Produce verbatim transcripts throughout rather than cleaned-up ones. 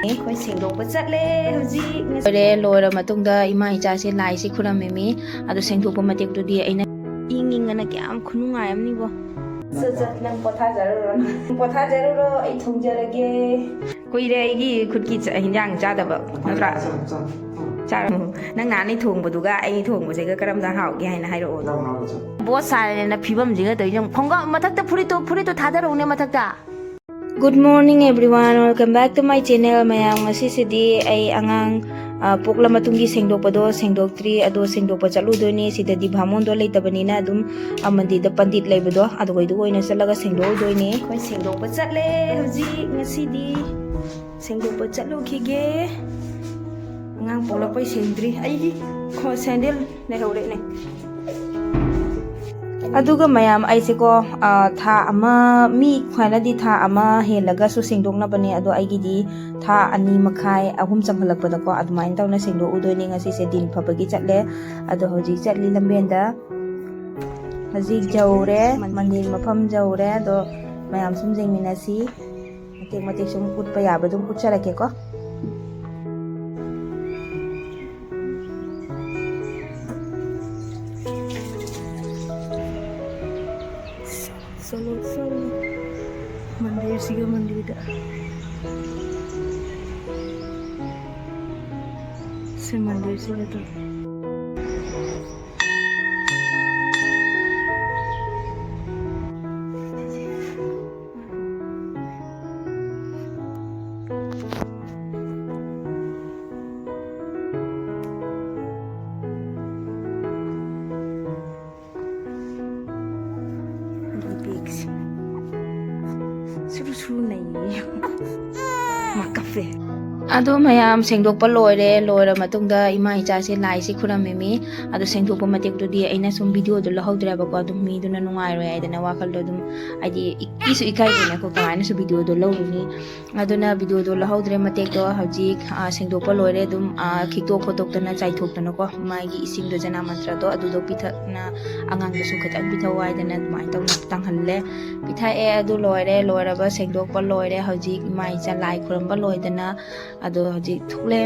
ꯑꯩꯈꯣꯏ ꯁꯦꯡꯗꯣꯛꯄ ꯆꯠꯂꯦ ꯍꯧꯖꯤꯛ꯫ ꯂꯣꯏꯔꯦ꯫ ꯂꯣꯏꯔ ꯃꯇꯨꯡꯗ ꯏꯃꯥ ꯏꯆꯥꯁꯦ ꯂꯥꯏꯁꯤ ꯈꯨꯔꯝꯃꯤꯃꯤ꯫ ꯑꯗꯣ ꯁꯦꯡꯗꯣꯛꯄ ꯃꯇꯦꯛꯇꯨꯗꯤ ꯑꯩꯅ ꯏꯪ ꯏꯪꯉꯅ ꯀꯌꯥꯝ ꯈꯨꯅꯨꯡꯉꯥꯏ ꯑꯃꯅꯤꯕꯣ꯫ ꯆꯠ, ꯆꯠ, ꯅꯪ ꯄꯣꯊꯥꯖꯔꯨꯔꯣ, ꯅꯪ ꯄꯣꯊꯥꯖꯔꯨꯔꯣ, ꯑꯩ ꯊꯣꯡꯖꯔꯒꯦ꯫ ꯀꯨꯏꯔꯦ ꯑꯩꯒꯤ ꯈꯨꯠꯀꯤ ꯆ-, ꯍꯤꯟꯖꯥꯡ ꯆꯥꯗꯕ, ꯅꯠꯇ꯭ꯔꯥ? ꯆꯥꯔꯣ꯫ ꯅꯪ ꯅꯍꯥꯟ ꯑꯩ ꯊꯣꯡꯕꯗꯨꯒ ꯑꯩ ꯊꯣꯡꯕꯁꯤꯒ ꯀꯔꯝꯅ ꯍꯥꯎꯒꯦ ꯍꯥꯏꯅ ꯍꯥꯏꯔꯛꯑꯣ꯫ ꯌꯥꯝ ꯍꯥꯎꯋꯦ, ꯆꯥꯔꯣ꯫ ꯕꯣꯁ ꯁꯥꯔꯦꯅ ꯐꯤꯕꯝꯁꯤꯒ ꯇꯧꯔꯤꯁꯦ ꯌꯦꯡꯉꯨ꯫ ꯈꯣꯡꯒ꯭ꯔꯥꯎ ꯃꯊꯛꯇ ꯐꯨꯔꯤꯠꯇꯣ, ꯐꯨꯔꯤꯠꯇꯣ ꯊꯥꯗꯔꯛꯎꯅꯦ ꯃꯊꯛꯇ꯫ Good morning everyone, welcome back to my channel꯫ ꯃꯌꯥꯝ, ꯉꯁꯤꯁꯤꯗꯤ ꯑꯩ ꯑꯉꯥꯡ, ꯑ, ꯄꯣꯛꯂ ꯃꯇꯨꯡꯒꯤ ꯁꯦꯡꯗꯣꯛꯄꯗꯣ ꯁꯦꯡꯗꯣꯛꯇ꯭ꯔꯤ, ꯑꯗꯣ ꯁꯦꯡꯗꯣꯛꯄ ꯆꯠꯂꯨꯗꯣꯏꯅꯦ꯫ ꯁꯤꯗꯗꯤ ꯚꯥꯃꯣꯟꯗꯣ ꯂꯩꯇꯕꯅꯤꯅ ꯑꯗꯨꯝ, ꯑ, ꯃꯟꯗꯤꯔꯗ ꯄꯟꯗꯤꯠ ꯂꯩꯕꯗꯣ, ꯑꯗꯨꯒꯩꯗꯨ ꯑꯣꯏꯅ ꯆꯠꯂꯒ ꯁꯦꯡꯗꯣꯛꯎꯗꯣꯏꯅꯦ꯫ ꯑꯩꯈꯣꯏ ꯁꯦꯡꯗꯣꯛꯄ ꯆꯠꯂꯦ ꯍꯧꯖꯤꯛ, ꯉꯁꯤꯗꯤ꯫ ꯁꯦꯡꯗꯣꯛꯄ ꯆꯠꯂꯨꯈꯤꯒꯦ꯫ ꯑꯉꯥꯡ ꯄꯣꯛꯂꯛꯄꯩ ꯁꯦꯡꯗ꯭ꯔꯤ꯫ ꯑꯩꯒꯤ ꯈꯣ-, ꯁꯦꯟꯗꯜ ꯂꯩꯍꯧꯔꯦꯅꯦ꯫ ꯑꯗꯨꯒ ꯃꯌꯥꯝ, ꯑꯩꯁꯦꯀꯣ, ꯑ, ꯊꯥ ꯑꯃ, ꯃꯤ ꯈ꯭ꯋꯥꯏꯅꯗꯤ ꯊꯥ ꯑꯃ ꯍꯦꯜꯂꯒꯁꯨ ꯁꯦꯡꯗꯣꯛꯅꯕꯅꯦ, ꯑꯗꯣ ꯑꯩꯒꯤꯗꯤ ꯊꯥ ꯑꯅꯤ ꯃꯈꯥꯏ, ꯑꯍꯨꯝ ꯆꯪꯈꯠꯂꯛꯄꯗꯀꯣ, ꯑꯗꯨꯃꯥꯏꯅ ꯇꯧꯅ ꯁꯦꯡꯗꯣꯛꯎꯗꯣꯏꯅꯦ꯫ ꯉꯁꯤꯁꯦ ꯗꯤꯟ ꯐꯕꯒꯤ ꯆꯠꯂꯦ, ꯑꯗꯣ ꯍꯧꯖꯤꯛ ꯆꯠꯂꯤ ꯂꯝꯕꯦꯟꯗ꯫ ꯍꯧꯖꯤꯛ ꯌꯧꯔꯦ, ꯃꯟꯗꯤꯔ ꯃꯐꯝ ꯌꯧꯔꯦ, ꯑꯗꯣ ꯃꯌꯥꯝ ꯁꯨꯝ ꯌꯦꯡꯃꯤꯟꯅꯁꯤ꯫ ꯃꯇꯦꯛ ꯃꯇꯦꯛ ꯁꯨꯝ ꯎꯠꯄ ꯌꯥꯕ ꯑꯗꯨꯝ ꯎꯠꯆꯔꯛꯀꯦꯀꯣ꯫ ꯆꯠꯂꯣ, ꯆꯠꯂꯣ꯫ ꯃꯟꯗꯤꯔꯁꯤꯒ ꯃꯟꯗꯤꯔꯗ꯫ ꯁꯤ ꯃꯟꯗꯤꯔꯁꯤꯒ ꯇꯧ꯫ ꯑꯗꯨ ꯕꯦꯒꯁꯦ ꯁꯨꯔꯨ ꯁꯨꯔꯨ ꯅꯩꯌꯦ꯫ ꯃꯥ ꯀꯞꯄꯦ꯫ ꯑꯗꯣ ꯃꯌꯥꯝ ꯁꯦꯡꯗꯣꯛꯄ ꯂꯣꯏꯔꯦ꯫ ꯂꯣꯏꯔ ꯃꯇꯨꯡꯗ ꯏꯃꯥ ꯏꯆꯥꯁꯦ ꯂꯥꯏꯁꯦ ꯈꯨꯔꯝꯃꯤꯃꯤ꯫ ꯑꯗꯣ ꯁꯦꯡꯗꯣꯛꯄ ꯃꯇꯦꯛꯇꯨꯗꯤ ꯑꯩꯅ ꯁꯨꯝ ꯚꯤꯗꯤꯑꯣꯗꯣ ꯂꯧꯍꯧꯗ꯭ꯔꯦꯕꯀꯣ꯫ ꯑꯗꯨꯝ ꯃꯤꯗꯨꯅ ꯅꯨꯡꯉꯥꯏꯔꯣꯏ ꯍꯥꯏꯗꯅ ꯋꯥꯈꯜꯗꯣ ꯑꯗꯨꯝ, ꯍꯥꯏꯗꯤ, ꯏ-, ꯏꯁꯨ ꯏꯀꯥꯏꯗꯅꯀꯣ, ꯀꯃꯥꯏꯅꯁꯨ ꯚꯤꯗꯤꯑꯣꯗꯣ ꯂꯧꯔꯨꯅꯤ꯫ ꯑꯗꯨꯅ ꯚꯤꯗꯤꯑꯣꯗꯣ ꯂꯧꯍꯧꯗ꯭ꯔꯦ꯫ ꯃꯇꯦꯛꯇꯣ ꯍꯧꯖꯤꯛ, ꯑ, ꯁꯦꯡꯗꯣꯛꯄ ꯂꯣꯏꯔꯦ꯫ ꯑꯗꯨꯝ, ꯑ, ꯈꯤꯛꯇꯣꯛ ꯈꯣꯠꯇꯣꯛꯇꯅ ꯆꯥꯏꯊꯣꯛꯇꯅꯀꯣ, ꯃꯥꯒꯤ ꯏꯁꯤꯡꯗꯣ, ꯖꯅꯥ ꯃꯟꯇ꯭ꯔꯗꯣ, ꯑꯗꯨꯗꯣ ꯄꯤꯊꯛꯅ, ꯑꯉꯥꯡꯗꯁꯨ ꯈꯤꯇꯪ ꯄꯤꯊꯛꯑꯣ ꯍꯥꯏꯗꯅ ꯑꯗꯨꯃꯥꯏꯅ ꯇꯧꯅ ꯇꯥꯡꯍꯜꯂꯦ꯫ ꯄꯤꯊꯛꯑꯦ꯫ ꯑꯗꯨ ꯂꯣꯏꯔꯦ꯫ ꯂꯣꯏꯔꯕ ꯁꯦꯡꯗꯣꯛꯄ ꯂꯣꯏꯔꯦ꯫ ꯍꯧꯖꯤꯛ ꯏꯃꯥ ꯏꯆꯥ ꯂꯥꯏ ꯈꯨꯔꯝꯕ ꯂꯣꯏꯗꯅ ꯑꯗꯣ ꯍꯧꯖꯤꯛ ꯊꯣꯛꯂꯦ꯫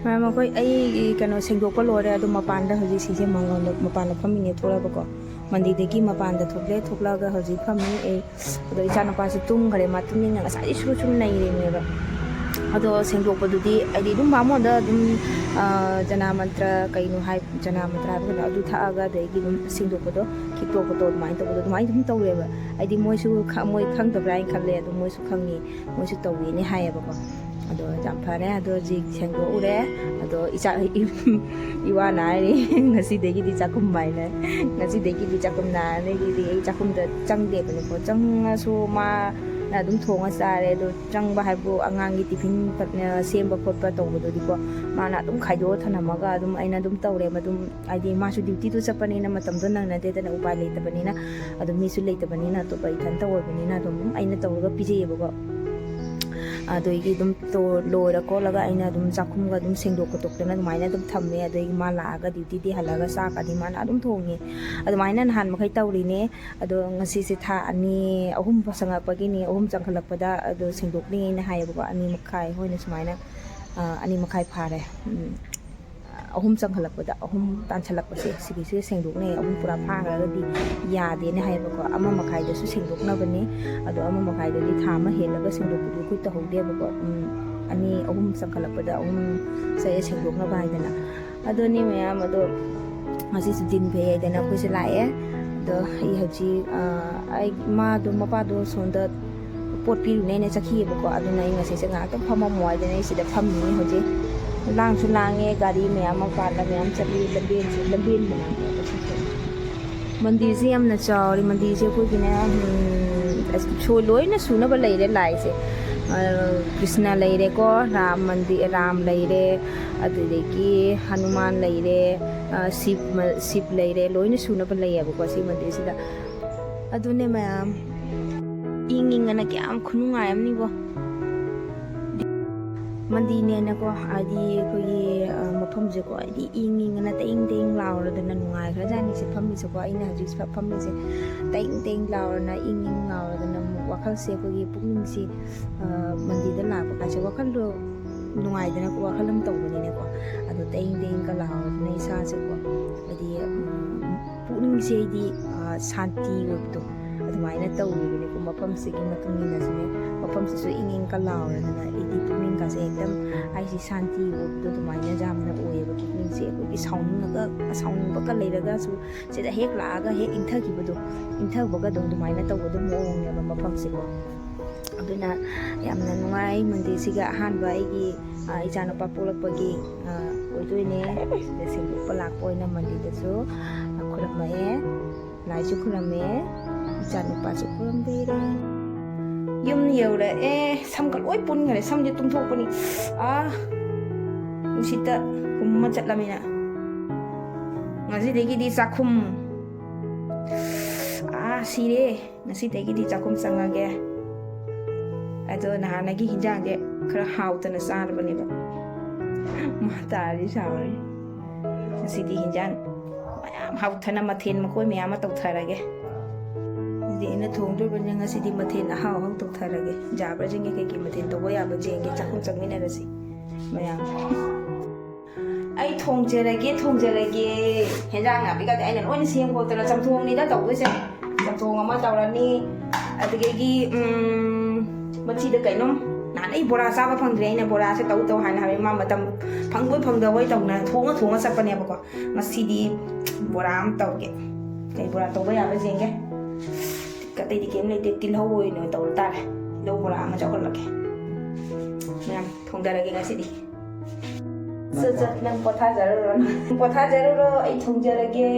ꯃꯌꯥꯝ, ꯑꯩꯈꯣꯏ, ꯑꯩ ꯀꯩꯅꯣ ꯁꯦꯡꯗꯣꯛꯄ ꯂꯣꯏꯔꯦ꯫ ꯑꯗꯣ ꯃꯄꯥꯟꯗ ꯍꯧꯖꯤꯛ ꯁꯤꯁꯦ ꯃꯉꯣꯟꯗ, ꯃꯄꯥꯟꯗ ꯐꯝꯃꯤꯅꯦ, ꯊꯣꯛꯂꯛꯑꯕꯀꯣ꯫ ꯃꯟꯗꯤꯔꯗꯒꯤ ꯃꯄꯥꯟꯗ ꯊꯣꯛꯂꯦ꯫ ꯊꯣꯛꯂꯛꯑꯒ ꯍꯧꯖꯤꯛ ꯐꯝꯃꯤ ꯑꯩ꯫ ꯑꯗꯣ ꯏꯆꯥꯅꯨꯄꯥꯁꯦ ꯇꯨꯝꯈ꯭ꯔꯦ, ꯃꯥ ꯇꯨꯝꯅꯤꯡꯅ ꯉꯁꯥꯏꯗꯩ ꯁꯨꯔꯨ ꯁꯨꯔꯨ ꯅꯩꯔꯤꯅꯦꯕ꯫ ꯑꯗꯣ ꯁꯦꯡꯗꯣꯛꯄꯗꯨꯗꯤ ꯑꯩꯗꯤ ꯑꯗꯨꯝ ꯕꯥꯃꯣꯟꯗ ꯑꯗꯨꯝ, ꯑ, ꯖꯅꯥ ꯃꯟꯇ꯭ꯔ ꯀꯩꯅꯣ ꯍꯥꯏ, ꯖꯅꯥ ꯃꯟꯇ꯭ꯔ ꯍꯥꯏꯕ ꯀꯩꯅꯣ, ꯑꯗꯨ ꯊꯛꯑꯒ ꯑꯗꯒꯤ ꯑꯗꯨꯝ ꯁꯦꯡꯗꯣꯛꯄꯗꯣ, ꯈꯤꯛꯇꯣꯛꯄꯗꯣ ꯑꯗꯨꯃꯥꯏꯅ ꯇꯧꯕꯗꯣ ꯑꯗꯨꯃꯥꯏꯅ ꯑꯗꯨꯝ ꯇꯧꯔꯦꯕ꯫ ꯍꯥꯏꯗꯤ ꯃꯣꯏꯁꯨ ꯈ-, ꯃꯣꯏ ꯈꯪꯗꯕ꯭ꯔꯥ ꯍꯥꯏꯅ ꯈꯜꯂꯦ꯫ ꯑꯗꯣ ꯃꯣꯏꯁꯨ ꯈꯪꯉꯤ, ꯃꯣꯏꯁꯨ ꯇꯧꯋꯦꯅꯦ ꯍꯥꯏꯌꯦꯕꯀꯣ꯫ ꯑꯗꯣ ꯌꯥꯝ ꯐꯔꯦ꯫ ꯑꯗꯣ ꯍꯧꯖꯤꯛ ꯁꯦꯡꯗꯣꯛꯎꯔꯦ꯫ ꯑꯗꯣ ꯏꯆꯥ, ꯏ-, ꯏꯋꯥꯅ ꯍꯥꯏꯔꯤ, "ꯉꯁꯤꯗꯒꯤꯗꯤ ꯆꯥꯛꯈꯨꯝ ꯍꯥꯏꯅ, ꯉꯁꯤꯗꯒꯤꯗꯤ ꯆꯥꯛꯈꯨꯝ ꯅꯥꯔꯅꯤ"꯫ ꯑꯗꯒꯤꯗꯤ ꯑꯩ ꯆꯥꯛꯈꯨꯝꯗ ꯆꯪꯗꯦꯕꯅꯦꯀꯣ꯫ ꯆꯪꯉꯁꯨ ꯃꯥꯅ ꯑꯗꯨꯝ ꯊꯣꯡꯉ ꯆꯥꯔꯦ꯫ ꯑꯗꯣ ꯆꯪꯕ ꯍꯥꯏꯕꯨ ꯑꯉꯥꯡꯒꯤ ꯇꯤꯐꯤꯟ ꯄꯠ-, ꯁꯦꯝꯕ ꯈꯣꯠꯄ ꯇꯧꯕꯗꯨꯗꯤꯀꯣ, ꯃꯥꯅ ꯑꯗꯨꯝ ꯈꯥꯏꯗꯣꯛꯑ ꯊꯅꯝꯃꯒ ꯑꯗꯨꯝ ꯑꯩꯅ ꯑꯗꯨꯝ ꯇꯧꯔꯦꯕ꯫ ꯑꯗꯨꯝ ꯍꯥꯏꯗꯤ ꯃꯥꯁꯨ ꯗ꯭ꯌꯨꯇꯤꯗꯨ ꯆꯠꯄꯅꯤꯅ ꯃꯇꯝꯗꯣ ꯅꯪꯅꯗꯦꯗꯅ, ꯎꯄꯥꯏ ꯂꯩꯇꯕꯅꯤꯅ꯫ ꯑꯗꯨꯝ ꯃꯤꯁꯨ ꯂꯩꯇꯕꯅꯤꯅ, ꯑꯇꯣꯞꯄ ꯏꯊꯟꯇ ꯑꯣꯏꯕꯅꯤꯅ ꯑꯗꯨꯝ ꯑꯩꯅ ꯇꯧꯔꯒ ꯄꯤꯖꯩꯌꯦꯕꯀꯣ꯫ ꯑꯗꯨꯗꯒꯤ ꯑꯗꯨꯝ ꯇꯣ-, ꯂꯣꯏꯔ ꯈꯣꯠꯂꯒ ꯑꯩꯅ ꯑꯗꯨꯝ ꯆꯥꯛꯈꯨꯝꯒ ꯑꯗꯨꯝ ꯁꯦꯡꯗꯣꯛ ꯈꯣꯠꯇꯣꯛꯇꯅ ꯑꯗꯨꯃꯥꯏꯅ ꯑꯗꯨꯝ ꯊꯝꯃꯦ꯫ ꯑꯗꯒꯤ ꯃꯥ ꯂꯥꯛꯑꯒ ꯗ꯭ꯌꯨꯇꯤꯗꯤ ꯍꯜꯂꯛꯑꯒ ꯆꯥꯛꯀꯗꯤ ꯃꯥꯅ ꯑꯗꯨꯝ ꯊꯣꯡꯉꯦ꯫ ꯑꯗꯨꯃꯥꯏꯅ ꯅꯍꯥꯟ ꯃꯈꯩ ꯇꯧꯔꯤꯅꯦ꯫ ꯑꯗꯣ ꯉꯁꯤꯁꯦ ꯊꯥ ꯑꯅꯤ, ꯑꯍꯨꯝ ꯆꯪꯉꯛꯄꯒꯤꯅꯤ, ꯑꯍꯨꯝ ꯆꯪꯈꯠꯂꯛꯄꯗ ꯑꯗꯣ ꯁꯦꯡꯗꯣꯛꯅꯤꯅ ꯍꯥꯏꯌꯦꯕꯀꯣ꯫ ꯑꯅꯤ ꯃꯈꯥꯏ ꯍꯣꯏꯅ ꯁꯨꯃꯥꯏꯅ, ꯑ, ꯑꯅꯤ ꯃꯈꯥꯏ ꯐꯥꯔꯦ꯫ ꯎꯝ꯫ ꯑꯍꯨꯝ ꯆꯪꯈꯠꯂꯛꯄꯗ, ꯑꯍꯨꯝ ꯇꯥꯟꯁꯤꯜꯂꯛꯄꯁꯦ, ꯁꯤꯒꯤꯁꯦ ꯁꯦꯡꯗꯣꯛꯅꯩ꯫ ꯑꯍꯨꯝ ꯄꯨꯔꯥ ꯐꯥꯈ꯭ꯔꯒꯗꯤ ꯌꯥꯗꯦꯅ ꯍꯥꯏꯌꯦꯕꯀꯣ꯫ ꯑꯃ ꯃꯈꯥꯏꯗꯁꯨ ꯁꯦꯡꯗꯣꯛꯅꯕꯅꯦ꯫ ꯑꯗꯣ ꯑꯃ ꯃꯈꯥꯏꯗꯗꯤ ꯊꯥ ꯑꯃ ꯍꯦꯜꯂꯒ ꯁꯦꯡꯗꯣꯛꯄꯗꯨ ꯑꯩꯈꯣꯏ ꯇꯧꯍꯧꯗꯦꯕꯀꯣ꯫ ꯎꯝ, ꯑꯅꯤ, ꯑꯍꯨꯝ ꯆꯪꯈꯠꯂꯛꯄꯗ ꯑꯍꯨꯝ ꯆꯠꯂꯦ ꯁꯦꯡꯗꯣꯛꯅꯕ ꯍꯥꯏꯗꯅ꯫ ꯑꯗꯨꯅꯤ ꯃꯌꯥꯝ, ꯑꯗꯣ ꯉꯁꯤꯁꯨ ꯗꯤꯟ ꯐꯩ ꯍꯥꯏꯗꯅ ꯑꯩꯈꯣꯏꯁꯨ ꯂꯥꯛꯑꯦ꯫ ꯑꯗꯣ ꯑꯩ ꯍꯧꯖꯤꯛ, ꯑ, ꯑꯩ ꯏꯃꯥꯗꯣ, ꯃꯄꯥꯗꯣ ꯁꯣꯝꯗ ꯄꯣꯠ ꯄꯤꯔꯨꯅꯦꯅ ꯆꯠꯈꯤꯑꯕꯀꯣ꯫ ꯑꯗꯨꯅ ꯑꯩ ꯉꯁꯤꯁꯦ ꯉꯥꯏꯍꯥꯛꯇꯪ ꯐꯝꯃꯝꯃꯣ ꯍꯥꯏꯗꯅ ꯑꯩ ꯁꯤꯗ ꯐꯝꯃꯤꯅꯦ ꯍꯧꯖꯤꯛ꯫ ꯂꯥꯡꯁꯨ ꯂꯥꯡꯉꯦ, ꯒꯥꯔꯤ ꯃꯌꯥꯝ ꯃꯄꯥꯟꯗ ꯃꯌꯥꯝ ꯆꯠꯂꯤ, ꯂꯝꯕꯦꯟꯁꯦ, ꯂꯝꯕꯦꯟ ꯃꯅꯥꯛꯅꯦꯕ ꯁꯤꯁꯦ꯫ ꯃꯟꯗꯤꯔꯁꯦ ꯌꯥꯝꯅ ꯆꯥꯎꯔꯦ꯫ ꯃꯟꯗꯤꯔꯁꯦ ꯑꯩꯈꯣꯏꯒꯤꯅꯦ, ꯎꯝ, ꯑꯁ, ꯁꯣ-, ꯂꯣꯏꯅ ꯁꯨꯅꯕ ꯂꯩꯔꯦ ꯂꯥꯏꯁꯦ꯫ ꯀ꯭ꯔꯤꯁꯅ ꯂꯩꯔꯦꯀꯣ, ꯔꯥꯝ ꯃꯟꯗꯤꯔ, ꯔꯥꯝ ꯂꯩꯔꯦ, ꯑꯗꯨꯗꯒꯤ ꯍꯅꯨꯃꯥꯟ ꯂꯩꯔꯦ, ꯁꯤꯕ ꯂꯩꯔꯦ, ꯂꯣꯏꯅ ꯁꯨꯅꯕ ꯂꯩꯌꯦꯕꯀꯣ ꯁꯤ ꯃꯟꯗꯤꯔꯁꯤꯗ꯫ ꯑꯗꯨꯅꯦ ꯃꯌꯥꯝ, ꯏꯪ ꯏꯪꯉꯅ ꯀꯌꯥꯝ ꯈꯨꯅꯨꯡꯉꯥꯏ ꯑꯃꯅꯤꯕꯣ꯫ ꯃꯟꯗꯤꯔꯅꯦꯅꯀꯣ, ꯍꯥꯏꯗꯤ ꯑꯩꯈꯣꯏꯒꯤ ꯃꯐꯝꯁꯦꯀꯣ, ꯍꯥꯏꯗꯤ ꯏꯪ ꯏꯪꯉꯅ ꯇꯦꯡ ꯇꯦꯡ ꯂꯥꯎꯔꯗꯅ ꯅꯨꯡꯉꯥꯏꯈ꯭ꯔꯖꯥꯠꯅꯤ ꯁꯤ ꯐꯝꯃꯤꯁꯦꯀꯣ꯫ ꯑꯩꯅ ꯍꯧꯖꯤꯛ ꯐꯝꯃꯤꯁꯦ ꯇꯦꯡ ꯇꯦꯡ ꯂꯥꯎꯔꯅ, ꯏꯪ ꯏꯪ ꯂꯥꯎꯔꯗꯅ, ꯋꯥꯈꯜꯁꯦ ꯑꯩꯈꯣꯏꯒꯤ ꯄꯨꯛꯅꯤꯡꯁꯤ ꯃꯟꯗꯤꯔꯗ ꯂꯥꯛꯄ ꯀꯥꯏꯁꯦ ꯋꯥꯈꯜꯗꯣ ꯅꯨꯡꯉꯥꯏꯗꯅꯀꯣ, ꯋꯥꯈꯜ ꯑꯃ ꯇꯧꯕꯅꯤꯅꯀꯣ꯫ ꯑꯗꯣ ꯇꯦꯡ ꯇꯦꯡꯒ ꯂꯥꯎꯔꯗꯅ ꯏꯁꯥꯁꯦꯀꯣ, ꯍꯥꯏꯗꯤ ꯄꯨꯛꯅꯤꯡꯁꯦ ꯑꯩꯗꯤ ꯁꯥꯟꯇꯤ ꯑꯣꯏꯕꯗꯣ ꯑꯗꯨꯃꯥꯏꯅ ꯇꯧꯋꯦꯕꯀꯣ꯫ ꯃꯐꯝꯁꯤꯒꯤ ꯃꯇꯨꯡ ꯏꯟꯅꯁꯨꯅꯦ, ꯃꯐꯝꯁꯤꯁꯨ ꯏꯪ ꯏꯪꯀ ꯂꯥꯎꯔꯗꯅ ꯑꯩꯗꯤ ꯄꯨꯛꯅꯤꯡꯒꯁꯦ ꯍꯦꯛꯇ ꯑꯩꯁꯤ ꯁꯥꯟꯇꯤ ꯑꯣꯏꯕꯗꯣ ꯑꯗꯨꯃꯥꯏꯅ ꯌꯥꯝꯅ ꯑꯣꯏꯌꯦꯕ꯫ ꯄꯨꯛꯅꯤꯡꯁꯦ ꯑꯩꯈꯣꯏꯒꯤ ꯁꯥꯎꯅꯤꯡꯉꯒ, ꯁꯥꯎꯅꯤꯡꯕꯒ ꯂꯩꯔꯒꯁꯨ ꯁꯤꯗ ꯍꯦꯛ ꯂꯥꯛꯑꯒ ꯍꯦꯛ ꯏꯪꯊꯈꯤꯕꯗꯣ, ꯏꯪꯊꯕꯒ ꯑꯗꯨꯝ ꯑꯗꯨꯃꯥꯏꯅ ꯇꯧꯕꯗꯣ ꯃꯑꯣꯡꯅꯦꯕ ꯃꯐꯝꯁꯦꯀꯣ꯫ ꯑꯗꯨꯅ ꯌꯥꯝꯅ ꯅꯨꯡꯉꯥꯏ꯫ ꯃꯟꯗꯤꯔꯁꯤꯒ ꯑꯍꯥꯟꯕ ꯑꯩꯒꯤ ꯏꯆꯥꯅꯨꯄꯥ ꯄꯣꯛꯂꯛꯄꯒꯤ ꯑꯣꯏꯗꯣꯏꯅꯦ꯫ ꯁꯤꯗ ꯁꯦꯡꯗꯣꯛꯄ ꯂꯥꯛꯄ ꯑꯣꯏꯅ ꯃꯟꯗꯤꯔꯗꯁꯨ ꯈꯨꯔꯨꯝꯃꯛꯑꯦ, ꯂꯥꯏꯁꯨ ꯈꯨꯔꯨꯝꯃꯦ, ꯏꯆꯥꯅꯨꯄꯥꯁꯨ ꯈꯨꯔꯨꯝꯕꯤꯔꯦ꯫ ꯌꯨꯝ ꯌꯧꯔꯛꯑꯦ꯫ ꯁꯝꯒ ꯂꯣꯏ ꯄꯨꯟꯈ꯭ꯔꯦ꯫ ꯁꯝꯁꯦ ꯇꯨꯝꯊꯣꯛꯄꯅꯤ꯫ ꯑꯥ, ꯅꯨꯡꯁꯤꯠꯇ ꯍꯨꯝꯃ ꯆꯠꯂꯃꯤꯅ꯫ ꯉꯁꯤꯗꯒꯤꯗꯤ ꯆꯥꯛꯈꯨꯝ꯫ ꯑꯥ, ꯁꯤꯔꯦ꯫ ꯉꯁꯤꯗꯒꯤꯗꯤ ꯆꯥꯛꯈꯨꯝ ꯆꯪꯉꯒꯦ꯫ ꯑꯗꯣ ꯅꯍꯥꯟꯅꯒꯤ ꯍꯤꯟꯖꯥꯡꯁꯦ ꯈꯔ ꯍꯥꯎꯇꯅ ꯆꯥꯔꯕꯅꯦꯕ꯫ ꯃꯥ ꯇꯥꯔꯗꯤ ꯁꯥꯎꯔꯅꯤ꯫ ꯉꯁꯤꯗꯤ ꯍꯤꯟꯖꯥꯡ ꯃꯌꯥꯝ ꯍꯥꯎꯊꯅ ꯃꯊꯦꯜ ꯃꯀꯣꯏ ꯃꯌꯥꯝ ꯑꯃ ꯇꯧꯊꯔꯒꯦ꯫ ꯑꯗꯨꯗꯤ ꯑꯩꯅ ꯊꯣꯡꯗꯣꯔꯤꯕꯅꯤꯅ ꯉꯁꯤꯗꯤ ꯃꯊꯦꯜ ꯑꯍꯥꯎ ꯑꯍꯥꯎ ꯇꯧꯊꯔꯒꯦ꯫ ꯌꯥꯕ꯭ꯔꯥ ꯌꯦꯡꯒꯦ, ꯀꯩꯀꯩ ꯃꯊꯦꯜ ꯇꯧꯕ ꯌꯥꯕ ꯌꯦꯡꯒꯦ꯫ ꯆꯥꯛꯈꯨꯝ ꯆꯪꯃꯤꯟꯅꯔꯁꯤ ꯃꯌꯥꯝ꯫ ꯑꯩ ꯊꯣꯡꯖꯔꯒꯦ, ꯊꯣꯡꯖꯔꯒꯦ꯫ ꯍꯦꯟꯖꯥꯡ ꯅꯥꯄꯤꯒꯗꯤ ꯑꯩꯅ ꯂꯣꯏꯅ ꯁꯦꯝ ꯈꯣꯠꯇꯅ, ꯆꯝꯊꯣꯡꯅꯤꯗ ꯇꯧꯗꯣꯏꯁꯦ꯫ ꯆꯝꯊꯣꯡ ꯑꯃ ꯇꯧꯔꯅꯤ, ꯑꯗꯨꯗꯒꯤ, ꯎꯝ, ꯃꯆꯤꯗ ꯀꯩꯅꯣꯝ, ꯅꯍꯥꯟ ꯑꯩ ꯕꯣꯔꯥ ꯆꯥꯕ ꯐꯪꯗ꯭ꯔꯦ, ꯑꯩꯅ ꯕꯣꯔꯥꯁꯦ ꯇꯧ ꯇꯧ ꯍꯥꯏꯅ ꯍꯥꯏꯕ, ꯃꯥ ꯃꯇꯝ ꯐꯪꯕꯣꯏ ꯐꯪꯗꯕꯣꯏ ꯇꯧꯅ ꯊꯣꯡꯉ ꯊꯣꯡꯉ ꯆꯠꯄꯅꯦꯕꯀꯣ꯫ ꯉꯁꯤꯗꯤ ꯕꯣꯔꯥ ꯑꯃ ꯇꯧꯒꯦ꯫ ꯀꯩ ꯕꯣꯔꯥ ꯇꯧꯕ ꯌꯥꯕ ꯌꯦꯡꯒꯦ꯫ ꯑꯇꯩꯗꯤ ꯀꯩꯝ ꯂꯩꯇꯦ, ꯇꯤꯜꯍꯧ ꯑꯣꯏꯅ ꯇꯧꯔ ꯇꯥꯔꯦ꯫ ꯇꯤꯜꯍꯧ ꯕꯣꯔꯥ ꯑꯃ ꯆꯥꯎꯍꯜꯂꯒꯦ꯫ ꯃꯌꯥꯝ ꯊꯣꯡꯗꯔꯒꯦ ꯉꯁꯤꯗꯤ꯫ ꯁꯠ ꯁꯠ ꯅꯪ ꯄꯣꯊꯥꯖꯔꯨꯔꯣ, ꯅꯪ ꯄꯣꯊꯥꯖꯔꯨꯔꯣ, ꯑꯩ ꯊꯣꯡꯖꯔꯒꯦ꯫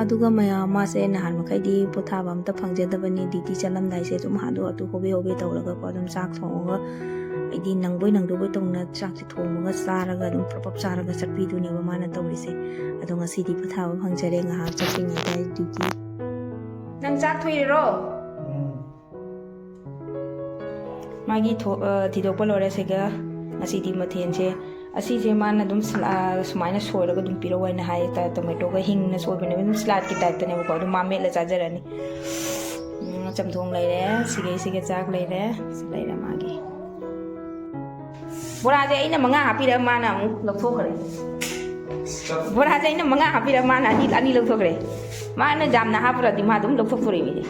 ꯑꯗꯨꯒ ꯃꯌꯥꯝ, ꯃꯥꯁꯦ ꯅꯍꯥꯟ ꯃꯈꯩꯗꯤ ꯄꯣꯊꯥꯕ ꯑꯝꯇ ꯐꯪꯖꯗꯕꯅꯤ, ꯗ꯭ꯌꯨꯇꯤ ꯆꯠꯂꯝꯗꯥꯏꯁꯦ ꯑꯗꯨꯝ ꯍꯥꯊꯨ ꯍꯥꯊꯨ ꯍꯣꯕꯦ ꯍꯣꯕꯦ ꯇꯧꯔꯒꯀꯣ, ꯑꯗꯨꯝ ꯆꯥꯛ ꯊꯣꯡꯉꯒ, ꯑꯩꯗꯤ ꯅꯪꯕꯣꯏ ꯅꯪꯗꯕꯣꯏ ꯇꯧꯅ ꯆꯥꯛꯁꯦ ꯊꯣꯡꯉꯒ ꯆꯥꯔꯒ ꯑꯗꯨꯝ ꯄ꯭ꯔꯞ ꯄ꯭ꯔꯞ ꯆꯥꯔꯒ ꯆꯠꯄꯤꯗꯨꯅꯦꯕ ꯃꯥꯅ ꯇꯧꯔꯤꯁꯦ꯫ ꯑꯗꯣ ꯉꯁꯤꯗꯤ ꯄꯣꯊꯥꯕ ꯐꯪꯖꯔꯦ, ꯉꯥꯏꯍꯥꯛ ꯆꯠꯄꯤꯉꯩꯗ ꯗ꯭ꯌꯨꯇꯤ꯫ ꯅꯪ ꯆꯥꯛ ꯊꯣꯡꯉꯤꯔꯣ? ꯎꯝ꯫ ꯃꯥꯒꯤ ꯊꯣ-, ꯑ, ꯊꯤꯗꯣꯛꯄ ꯂꯣꯏꯔꯦ꯫ ꯁꯤꯒ ꯉꯁꯤꯗꯤ ꯃꯊꯦꯜꯁꯦ, ꯑꯁꯤꯁꯦ ꯃꯥꯅ ꯑꯗꯨꯝ ꯁꯂꯥ-, ꯁꯨꯃꯥꯏꯅ ꯁꯣꯏꯔꯒ ꯑꯗꯨꯝ ꯄꯤꯔꯛꯑꯣ ꯍꯥꯏꯅ ꯍꯥꯏꯌꯦ꯫ ꯇ-, ꯇꯣꯃꯦꯇꯣꯒ ꯍꯤꯡꯅ ꯁꯣꯏꯕꯅꯦꯕ, ꯑꯗꯨꯝ ꯁꯂꯥꯗꯀꯤ ꯇꯥꯏꯞꯇꯅꯦꯕꯀꯣ꯫ ꯑꯗꯨꯝ ꯃꯥ ꯃꯦꯠꯂ ꯆꯥꯖꯔꯅꯤ꯫ ꯎꯝ, ꯆꯝꯊꯣꯡ ꯂꯩꯔꯦ, ꯁꯤꯒꯩ ꯁꯤꯒ ꯆꯥꯛ ꯂꯩꯔꯦ, ꯁꯤ ꯂꯩꯔꯦ ꯃꯥꯒꯤ꯫ ꯕꯣꯔꯥꯁꯦ ꯑꯩꯅ ꯃꯉꯥ ꯍꯥꯞꯄꯤꯔꯒ ꯃꯥꯅ ꯑꯃꯨꯛ ꯂꯧꯊꯣꯛꯈ꯭ꯔꯦ꯫ ꯕꯣꯔꯥꯁꯦ ꯑꯩꯅ ꯃꯉꯥ ꯍꯥꯞꯄꯤꯔꯒ ꯃꯥꯅ ꯑꯅꯤ, ꯑꯅꯤ ꯂꯧꯊꯣꯛꯈ꯭ꯔꯦ꯫ ꯃꯥꯅ ꯌꯥꯝꯅ ꯍꯥꯞꯄ꯭ꯔꯗꯤ ꯃꯥ ꯑꯗꯨꯝ ꯂꯧꯊꯣꯛꯇꯣꯔꯤꯃꯤꯅꯦ꯫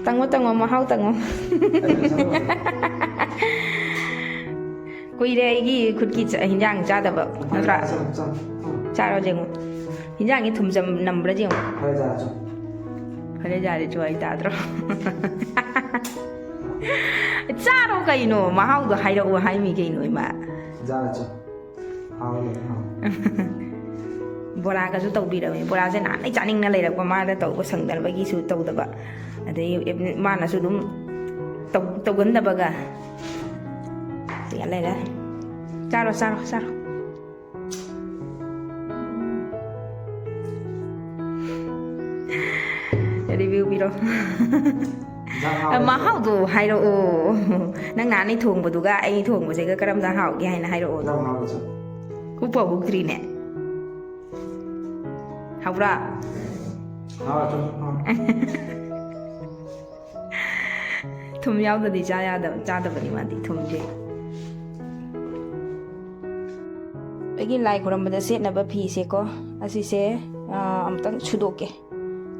ꯇꯪꯉꯣ, ꯇꯪꯉꯣ, ꯃꯍꯥꯎ ꯇꯪꯉꯣ꯫ ꯀꯨꯏꯔꯦ ꯑꯩꯒꯤ ꯈꯨꯠꯀꯤ ꯆ-, ꯍꯤꯟꯖꯥꯡ ꯆꯥꯗꯕ, ꯅꯠꯇ꯭ꯔꯥ? ꯆꯥꯔꯣ, ꯆꯥꯔꯣ꯫ ꯆꯥꯔꯣ ꯌꯦꯡꯉꯨ꯫ ꯍꯤꯟꯖꯥꯡꯒꯤ ꯊꯨꯝ ꯆꯝ-, ꯅꯝꯕ꯭ꯔꯥ ꯌꯦꯡꯉꯨ꯫ ꯈꯔ ꯆꯥꯔꯣ, ꯆꯥꯔꯣ꯫ ꯈꯔ ꯆꯥꯔꯦ, ꯖ꯭ꯋꯥꯏ ꯇꯥꯗ꯭ꯔꯣ? ꯆꯥꯔꯣ ꯀꯩꯅꯣ, ꯃꯍꯥꯎꯗꯣ ꯍꯥꯏꯔꯛꯑꯣ ꯍꯥꯏꯃꯤ ꯀꯩꯅꯣ, ꯏꯃꯥ꯫ ꯆꯥꯔꯣ, ꯆꯥꯔꯣ꯫ ꯍꯥꯎꯋꯦ, ꯍꯥꯎꯋꯦ꯫ ꯕꯣꯔꯥꯒꯁꯨ ꯇꯧꯕꯤꯔꯝꯃꯦ꯫ ꯕꯣꯔꯥꯁꯦ ꯅꯍꯥꯟꯗꯩ ꯆꯥꯅꯤꯡꯅ ꯂꯩꯔꯛꯄ, ꯃꯥꯗ ꯇꯧꯕ ꯁꯪꯗꯅꯕꯒꯤꯁꯨ ꯇꯧꯗꯕ꯫ ꯑꯗꯩ ꯃꯥꯅꯁꯨ ꯑꯗꯨꯝ ꯇꯧ-, ꯇꯧꯒꯟꯗꯕꯒ꯫ ꯁꯤꯒ ꯂꯩꯔꯦ꯫ ꯆꯥꯔꯣ, ꯆꯥꯔꯣ, ꯆꯥꯔꯣ꯫ Review ꯄꯤꯔꯣ꯫ ꯃꯍꯥꯎꯗꯣ ꯍꯥꯏꯔꯛꯑꯣ꯫ ꯅꯪ ꯅꯍꯥꯟ ꯑꯩ ꯊꯣꯡꯕꯗꯨꯒ ꯑꯩ ꯊꯣꯡꯕꯁꯤꯒ ꯀꯔꯝꯅ ꯍꯥꯎꯒꯦ ꯍꯥꯏꯅ ꯍꯥꯏꯔꯛꯑꯣ꯫ ꯎꯞꯄ ꯍꯧꯗ꯭ꯔꯤꯅꯦ꯫ ꯍꯧꯕ꯭ꯔꯥ? ꯊꯨꯝ ꯌꯥꯎꯗꯗꯤ ꯆꯥ ꯌꯥꯗꯕ, ꯆꯥꯗꯕꯅꯤ ꯃꯥꯗꯤ ꯊꯨꯝꯁꯦ꯫ ꯑꯩꯒꯤ ꯂꯥꯏ ꯈꯨꯔꯝꯕꯗ ꯁꯦꯠꯅꯕ ꯐꯤꯁꯦꯀꯣ, ꯑꯁꯤꯁꯦ, ꯑꯥ, ꯑꯃꯨꯛꯇꯪ ꯁꯨꯗꯣꯛꯀꯦ꯫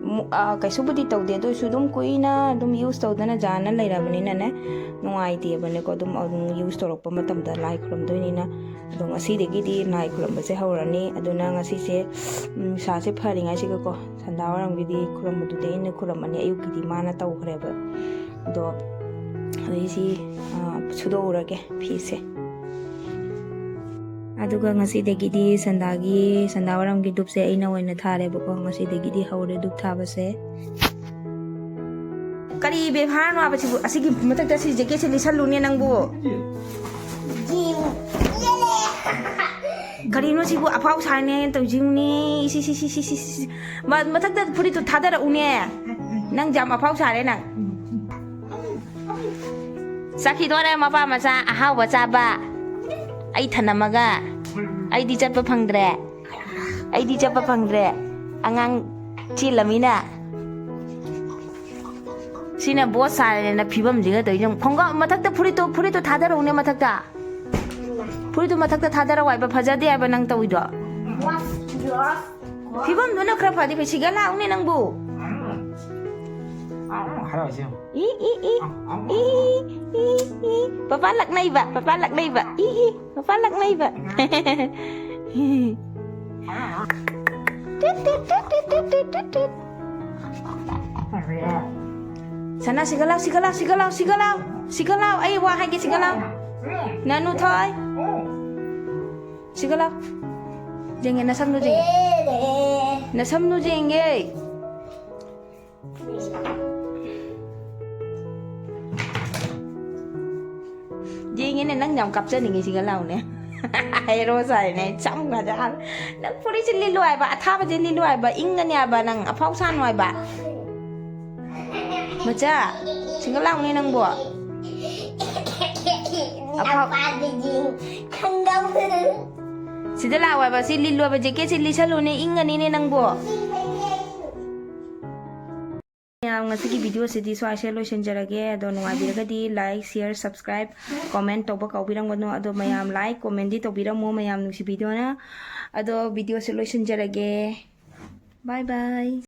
ꯃꯨ-, ꯑꯥ, ꯀꯩꯁꯨꯕꯨꯗꯤ ꯇꯧꯗꯦ, ꯑꯗꯨ ꯑꯣꯏꯔꯁꯨ ꯑꯗꯨꯝ ꯀꯨꯏꯅ ꯑꯗꯨꯝ use ꯇꯧꯗꯅ ꯖꯥꯅ ꯂꯩꯔꯕꯅꯤꯅꯅꯦ, ꯅꯨꯡꯉꯥꯏꯇꯦꯕꯅꯦꯀꯣ꯫ ꯑꯗꯨꯝ, ꯑꯗꯨꯝ use ꯇꯧꯔꯛꯄ ꯃꯇꯝꯗ ꯂꯥꯏ ꯈꯨꯔꯝꯗꯣꯏꯅꯤꯅ꯫ ꯑꯗꯣ ꯉꯁꯤꯗꯒꯤꯗꯤ ꯂꯥꯏ ꯈꯨꯔꯝꯕꯁꯦ ꯍꯧꯔꯅꯤ꯫ ꯑꯗꯨꯅ ꯉꯁꯤꯁꯦ, ꯎꯝ, ꯅꯨꯡꯁꯥꯁꯦ ꯐꯔꯤꯉꯩꯁꯤꯒꯀꯣ, ꯁꯟꯗꯥ ꯋꯥꯏꯔꯝꯒꯤꯗꯤ ꯈꯨꯔꯝꯕꯗꯨꯗꯤ ꯑꯩꯅ ꯈꯨꯔꯝꯃꯅꯤ, ꯑꯌꯨꯛꯀꯤꯗꯤ ꯃꯥꯅ ꯇꯧꯈ꯭ꯔꯦꯕ꯫ ꯑꯗꯣ ꯑꯗꯩꯁꯤ, ꯑꯥ, ꯁꯨꯗꯣꯛꯎꯔꯒꯦ ꯐꯤꯁꯦ꯫ ꯑꯗꯨꯒ ꯉꯁꯤꯗꯒꯤꯗꯤ ꯁꯟꯗꯥꯒꯤ, ꯁꯟꯗꯥ ꯋꯥꯏꯔꯝꯒꯤ ꯙꯨꯞꯁꯦ ꯑꯩꯅ ꯑꯣꯏꯅ ꯊꯥꯔꯦꯕꯀꯣ꯫ ꯉꯁꯤꯗꯒꯤꯗꯤ ꯍꯧꯔꯦ ꯙꯨꯞ ꯊꯥꯕꯁꯦ꯫ ꯀꯔꯤ ꯕꯦꯕꯥꯔꯅꯣ ꯍꯥꯏꯕꯁꯤꯕꯨ? ꯑꯁꯤꯒꯤ ꯃꯊꯛꯇ ꯁꯤ jacketꯁꯦ ꯂꯤꯠꯁꯜꯂꯨꯅꯦ ꯅꯪꯕꯨ꯫ ꯀꯔꯤꯅꯣ ꯁꯤꯕꯨ? ꯑꯐꯥꯎ ꯁꯥꯔꯅꯦ ꯇꯧꯁꯤꯡꯅꯦ꯫ ꯏꯁꯤ, ꯁꯤ, ꯁꯤ, ꯁꯤ, ꯁꯤ, ꯁꯤ꯫ ꯃ-, ꯃꯊꯛꯇ ꯐꯨꯔꯤꯠꯇꯨ ꯊꯥꯗꯔꯛꯎꯅꯦ꯫ ꯅꯪ ꯌꯥꯝ ꯑꯐꯥꯎ ꯁꯥꯔꯦ ꯅꯪ꯫ ꯆꯠꯈꯤꯗꯣꯔꯦ ꯃꯄꯥ ꯃꯆꯥ ꯑꯍꯥꯎꯕ ꯆꯥꯕ꯫ ꯑꯩ ꯊꯅꯝꯃꯒ꯫ ꯑꯩꯗꯤ ꯆꯠꯄ ꯐꯪꯗ꯭ꯔꯦ꯫ ꯑꯩꯗꯤ ꯆꯠꯄ ꯐꯪꯗ꯭ꯔꯦ꯫ ꯑꯉꯥꯡ ꯆꯦꯜꯂꯃꯤꯅ꯫ ꯁꯤꯅ ꯕꯣꯁ ꯁꯥꯔꯦꯅ ꯐꯤꯕꯝꯁꯤꯒ ꯇꯧꯔꯤꯁꯦ꯫ ꯈꯣꯡꯒ꯭ꯔꯥꯎ ꯃꯊꯛꯇ ꯐꯨꯔꯤꯠꯇꯣ, ꯐꯨꯔꯤꯠꯇꯣ ꯊꯥꯗꯔꯛꯎꯅꯦ ꯃꯊꯛꯇ꯫ ꯐꯨꯔꯤꯠꯇꯣ ꯃꯊꯛꯇ ꯊꯥꯗꯔꯛꯑꯣ ꯍꯥꯏꯕ, ꯐꯖꯗꯦ ꯍꯥꯏꯕ ꯅꯪ ꯇꯧꯔꯤꯗꯣ꯫ ꯐꯤꯕꯝꯗꯨꯅ ꯈꯔ ꯐꯗꯤ ꯐꯩ, ꯁꯤꯒ ꯂꯥꯛꯎꯅꯦ ꯅꯪꯕꯨ꯫ E, E, E, E, E, E, papa ꯂꯛꯅꯩꯕ, papa ꯂꯛꯅꯩꯕ, E, E, papa ꯂꯛꯅꯩꯕ꯫ ꯇꯤꯠ, ꯇꯤꯠ, ꯇꯤꯠ꯫ ꯁꯅꯥ, ꯁꯤꯒ ꯂꯥꯎ, ꯁꯤꯒ ꯂꯥꯎ, ꯁꯤꯒ ꯂꯥꯎ, ꯁꯤꯒ ꯂꯥꯎ, ꯁꯤꯒ ꯂꯥꯎ, ꯑꯩ ꯋꯥ ꯍꯥꯏꯒꯦ, ꯁꯤꯒ ꯂꯥꯎ꯫ ꯅꯅꯨ ꯊꯣꯏ꯫ ꯁꯤꯒ ꯂꯥꯎ꯫ ꯌꯦꯡꯒꯦ, ꯅꯁꯝꯗꯨ ꯌꯦꯡꯒꯦ꯫ ꯅꯁꯝꯗꯨ ꯌꯦꯡꯒꯦ꯫ ꯌꯦꯡꯉꯦꯅꯦ, ꯅꯪ ꯌꯥꯝ ꯀꯥꯞꯆꯅꯤꯡꯉꯤ, ꯁꯤꯒ ꯂꯥꯎꯅꯦ꯫ ꯍꯦꯔꯣ ꯁꯥꯏꯅꯦ, ꯆꯝꯒꯗ ꯍꯥꯏꯕ꯫ ꯅꯪ ꯐꯨꯔꯤꯠꯁꯦ ꯂꯤꯠꯂꯨ ꯍꯥꯏꯕ, ꯑꯊꯥꯕꯁꯦ ꯂꯤꯠꯂꯨ ꯍꯥꯏꯕ, ꯏꯪꯒꯅꯤ ꯍꯥꯏꯕ, ꯅꯪ ꯑꯐꯥꯎ ꯁꯥꯅꯨ ꯍꯥꯏꯕ꯫ ꯃꯆꯥ, ꯁꯤꯡꯒꯜ ꯂꯥꯎꯅꯦ ꯅꯪꯕꯣ꯫ ꯑꯐꯥꯎ- ꯑꯄꯥꯗꯒꯤ ꯈꯪꯒꯧ꯫ ꯁꯤꯗ ꯂꯥꯛꯑꯣ ꯍꯥꯏꯕ, ꯁꯤ ꯂꯤꯠꯂꯣ ꯍꯥꯏꯕ, ꯖꯦꯀꯦꯠꯁꯤ ꯂꯤꯠꯁꯜꯂꯨꯅꯦ, ꯏꯪꯉꯅꯤꯅꯦ ꯅꯪꯕꯣ꯫ ꯃꯌꯥꯝ, ꯉꯁꯤꯒꯤ ꯚꯤꯗꯤꯑꯣꯁꯤꯗꯤ ꯁ꯭ꯋꯥꯏꯁꯦ ꯂꯣꯏꯁꯤꯟꯖꯔꯒꯦ꯫ ꯑꯗꯣ ꯅꯨꯡꯉꯥꯏꯕꯤꯔꯒꯗꯤ like, share, subscribe, comment ꯇꯧꯕ ꯀꯥꯎꯕꯤꯔꯝꯒꯅꯨ꯫ ꯑꯗꯣ ꯃꯌꯥꯝ like, commentꯗꯤ ꯇꯧꯕꯤꯔꯝꯃꯣ ꯃꯌꯥꯝ ꯅꯨꯡꯁꯤꯕꯤꯗꯨꯅ꯫ ꯑꯗꯣ ꯚꯤꯗꯤꯑꯣꯁꯦ ꯂꯣꯏꯁꯤꯟꯖꯔꯒꯦ꯫ Bye bye꯫